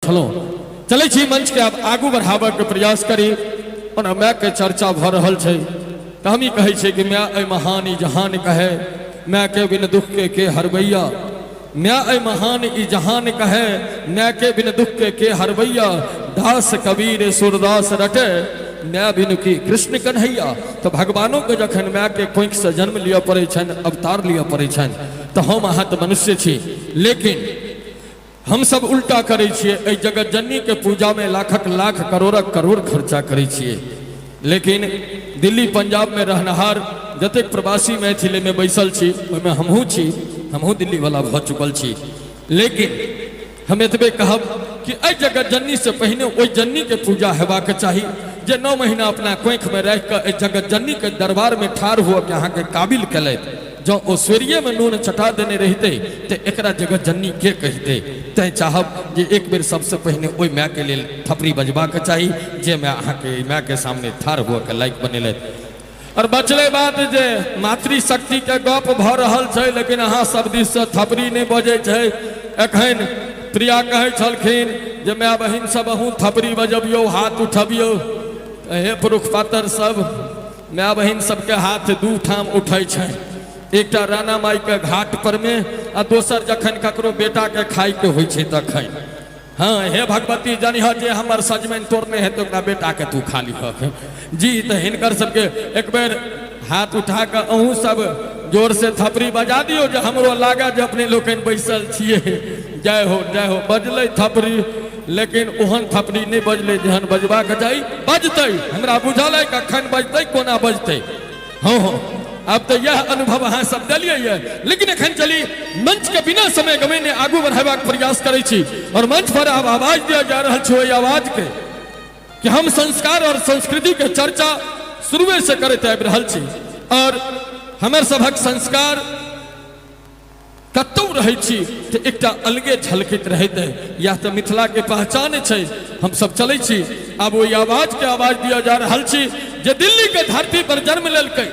छलहुँ। चलै छी मंच के आब आगू बढ़ाबऽ के प्रयास करी। ओना माय के चर्चा भऽ रहल छै तऽ हम ई कहै छियै कि माय एहि महान ई जहान कहे, माय के बिन दुख के हरबैया, माय एहि महान ई जहान कहे, माय के बिन दुख के हरबैया, दास कबीर सूरदास रटे, माय बिन की कृष्ण कन्हैया। तऽ भगवानों के जखन माय के कोखि से जन्म लिअ पड़ै छनि, अवतार लिअ पड़ै छनि, तऽ हम अहाँ तऽ मनुष्य छी, लेकिन हम सब उल्टा करै छियै। एहि जगत जननी के पूजा में लाखक लाख करोड़क करोड़ खर्चा करै छियै, लेकिन दिल्ली पंजाब में रहनहार जतेक प्रवासी मैथिली में बैसल छी, ओहिमे हमहूँ छी, हमहूँ दिल्ली वाला भऽ चुकल छी, लेकिन हम एतबे कहब कि एहि जगत जननी से पहिने ओहि जननी के पूजा हेबाक चाही जे 9 महीना अपना कोखि में राखि कऽ एहि जगत जननी के दरबार में ठाढ़ हुअ के अहाँके काबिल केलथि। जँ ओ स्वेरिये में नून चटा देने रहितै तऽ एकरा जगत जननी के कहितै। तैं चाहब जे एक बेर सबसे पहिने ओहि माय के लेल थपड़ी बजबाक चाही जे माय अहाँके एहि माय के सामने ठाढ़ हुअ के लायक बनेलथि। और बचलै बात जे मातृशक्ति के गप भऽ रहल छै, लेकिन अहाँ सब दिस से थपड़ी नहि बजै छै। एखन प्रिया कहै छलखिन जे माय बहिन सब अहूँ थपड़ी बजबियौ, हाथ उठबियौ। हे पुरुख पातर सब, माय बहिन सबके हाथ 2 ठाम उठै छै, एकटा राणा माई के घाट पर में आ दोसर जखन ककरो बेटा के खाय के होइ छै तखन। हाँ हे भगवती जानिह जे हमर सजमनि तोड़ने है तो ओकरा बेटा के तू खा लिह जी। तऽ हिनकर सबके एक बेर हाथ उठा कऽ अहूँ सब जोर से थपड़ी बजा दियौ जे हमरो लागे जे अपने लोकनि बैसल छियै। जय हो जय हो। बजलै थपड़ी, लेकिन ओहन थपड़ी नहि बजलै जेहन बजबाक चाही। बजतै, हमरा बुझल अइ कखन बजतै, कोना बजतै। हँ हँ, आब तऽ यह अनुभव अहाँ सब देलियै ये, लेकिन एखन चली मंच के बिना समय गमेने आगू बढ़ेबाक प्रयास करै छी। और मंच पर आब आवाज दिया जा रहल छै ओहि आवाज के कि हम संस्कार और संस्कृति के चर्चा शुरुए से करैत आबि रहल छी। और हमर सभक संस्कार कतौ रहै छी तऽ एकटा अलगे झलकैत रहैत है, यह तऽ मिथिला के पहचान छै। हम सब चलै छी, आब ओहि आवाज के आवाज दिया जा रहल छी जे दिल्ली के धरती पर जन्म लेलकै,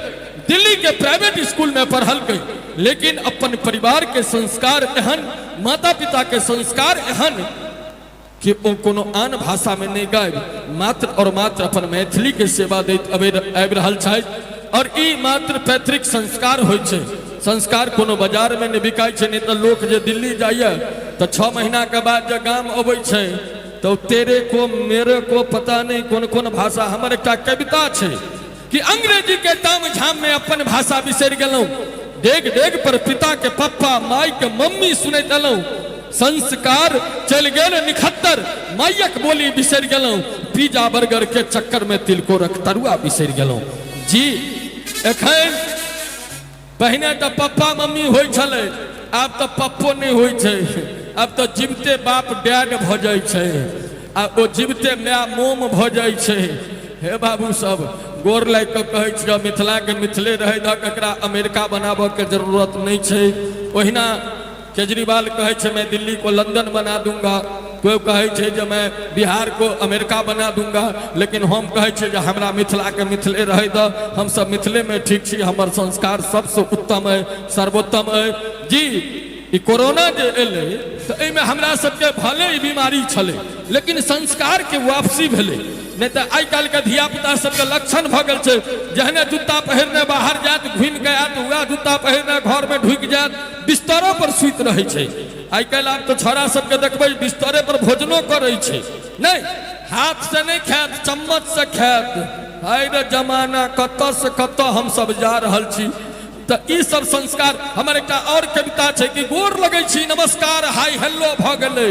दिल्ली के प्राइवेट स्कूल में पढ़लकै, लेकिन अपन परिवार के संस्कार एहन, माता पिता के संस्कार एहन कि ओ कोनो आन भाषा में नहीं गाबि मात्र और मात्र अपन मैथिली के सेवा दैत आबि रहल छथि। और ई मात्र पैतृक संस्कार होइ छै। संस्कार कोनो बाजार में नहीं बिकाइ छै, नहीं तऽ लोक जे दिल्ली जाइए तऽ 6 महीना के बाद जे गाम अबै छै तऽ तेरे को मेरे को पता नहीं कोन कोन भाषा। हमर एकटा कविता छै कि अंग्रेजी के ताम झाम में अपन भाषा बिसरि गेलहुँ, डेग डेग पर पिता के पप्पा माई के मम्मी सुनैत एलहुँ, संस्कार चलि गेल निखत्तर माइयक बोली बिसरि गेलहुँ, पिज्जा बर्गर के चक्कर में तिलकोरक तरुआ बिसरि गेलहुँ। जी एखन पहिने तऽ पप्पा मम्मी होइ छलै, आब तऽ पप्पो नहि होइ छै, आब तऽ जीवते बाप डैड भऽ जाइ छै आ ओ जीवते माय मोम भऽ जाइ छै। हे बाबू सब, गोर लागि कऽ कहै छियह, मिथिलाके मिथिले रहै दहक, एकरा अमेरिका बनाबऽके जरूरत नहि छै। ओहिना केजरीवाल कहै छै मैं दिल्ली को लंदन बना दूंगा, कोई कहै छै जे मैं बिहार को अमेरिका बना दूंगा, लेकिन हम कहै छियै जे हमरा मिथिलाके मिथिले रहै दऽ, हम सब मिथिलेमे ठीक छी, हमर संस्कार सबसँ उत्तम अइ, सर्वोत्तम अइ। जी ई कोरोना जे एलै तऽ एहिमे हमरा सबके भले ई बीमारी छलै, लेकिन संस्कारके वापसी भेलै। नहि तऽ आइ काल्हिके धियापुता सबके लक्षण भऽ गेल छै, जहने जूता पहिरने बाहर जायत घुमि कऽ आयत, वएह जूता पहिरने घरमे ढुकि जायत, बिस्तरो पर सुति रहै छै। आइ काल्हि आब तऽ छौड़ा सबके देखबै बिस्तरे पर भोजनो करै छै, नहि हाथ से नहि खायत, चम्मच से खायत। हाय रे जमाना, कतऽ से कतऽ हमसब जा रहल छी। तऽ ई सब संस्कार। हमर एकटा और कविता छै कि गोर लगै छी नमस्कार हाय हेलो भऽ गेलै,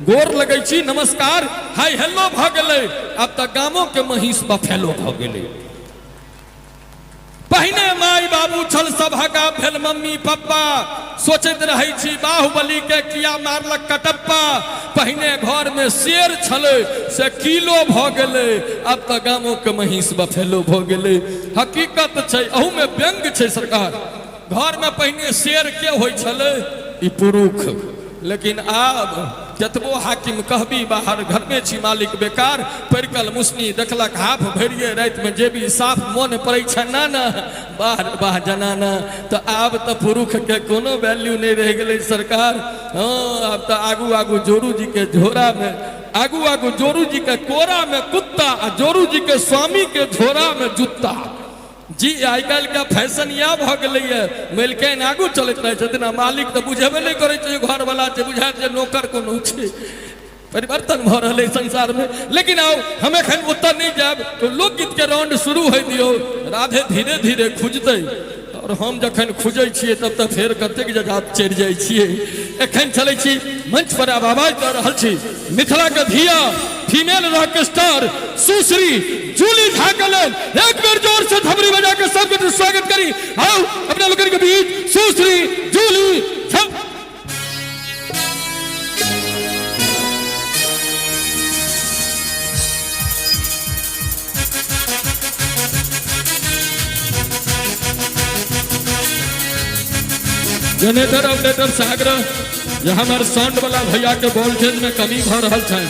गोर लगै छी नमस्कार हाय हेलो भऽ गेलै, आब तऽ गामो के महींस बफेलो भऽ गेलै। पहिने माय बाबू छल सभक, आब भेल मम्मी पप्पा, सोचैत रहै छी बाहुबली के किया मारलक कटप्पा। पहिने घर में शेर छलै से किलो भऽ गेलै, आब तऽ गामो के महींस बफेलो भऽ गेलै। हकीकत छै, अहू में व्यंग छै सरकार। घर में पहिने शेर के होइ छलै? ई पुरुख। लेकिन आब जतबो हाकिम कहबी बाहर घरमे छी मालिक बेकार। परिकल मुसनी देखलक हाफ भरिए रातिमे जेबी साफ, मोन पड़ै छै ना ना बाह बाह जनाना। तऽ आब तऽ पुरुषके कोनो वैल्यू नहि रहि गेलै सरकार। हँ, आब तऽ आगू आगू जोरू जी के झोरामे, आगू आगू जोरू जी के कोरामे कुत्ता आ जोरू जी के स्वामी के झोरामे जुत्ता। जी आइ काल्हि के फैशन इएह भऽ गेलैए, मलिकाइन आगू चलैत रहै छथिन आ मालिक तऽ बुझेबे नहि करै छै घरवला छै, बुझायत जे नौकर कोनो छै। परिवर्तन भऽ रहल है संसारमे। लेकिन आउ, हम एखन ओतऽ नहि जायब, तऽ लोकगीतके राउंड शुरू होइ दियौ। राधे धीरे धीरे खुजतै आओर हम जखन खुजै छियै तब तऽ फेर कतेक जगह चलि जाइ छियै। एखन चलै छी मंच पर, आब आवाज दऽ रहल छी मिथिलाके धिया फीमेल रॉक स्टार सुश्री जूली झा के लेल एक बेर जोर से थपड़ी बजा के सबके स्वागत करी। आओ अपना लोगन के बीच सुश्री जूली झा। जनरेटर ऑपरेटर से आग्रह जे हमर साउंड वाला भैया के वोल्टेज में कमी भऽ रहल छै,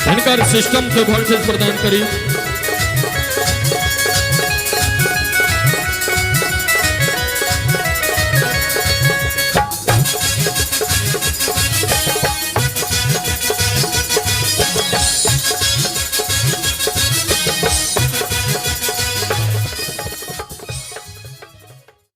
हिनकर सिस्टम के वोल्टेज प्रदान करी।